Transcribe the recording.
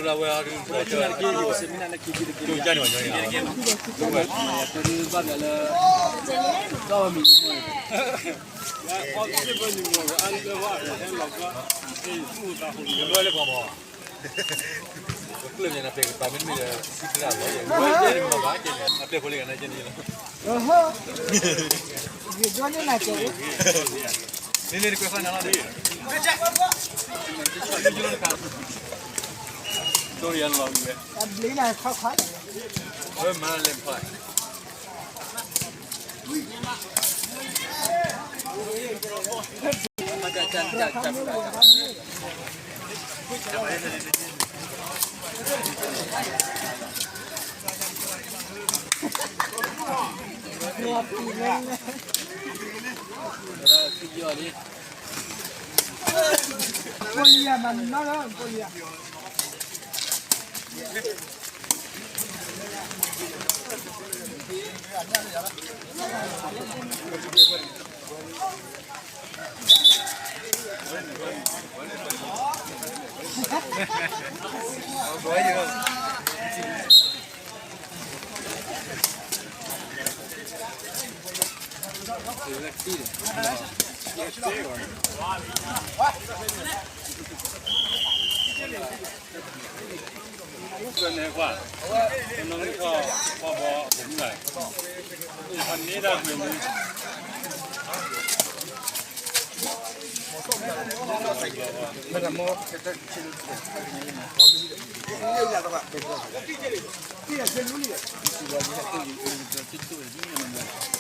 လၢဝဲအီၤဒုး ကၠိကၠၢန့ၣ်ဘၣ်ညီန့ၣ်လီၤ. ဘၣ်ဘၣ်လၢ ကဘၣ်လၢပှၤဘၣ် ပကျၢၢ်န့ၣ် နပှဲၤကပၤမ့တမ့ၢ်ဒီး စံးကျၢၢ်လီၤ အပျဲၢ်ဖိလၢကနၣ်ကဲန့ၣ်လီၤ. ဂ့ၤဒိၣ်န့ၢ်နၤကဲ လ့လ့တကွဲးဃီနၤလီၤန့ၣ် ဒိၣ်ယၤလီၤဝဲ အဘျ့နၤခီခီ ဝဲမၤလဲၤဖး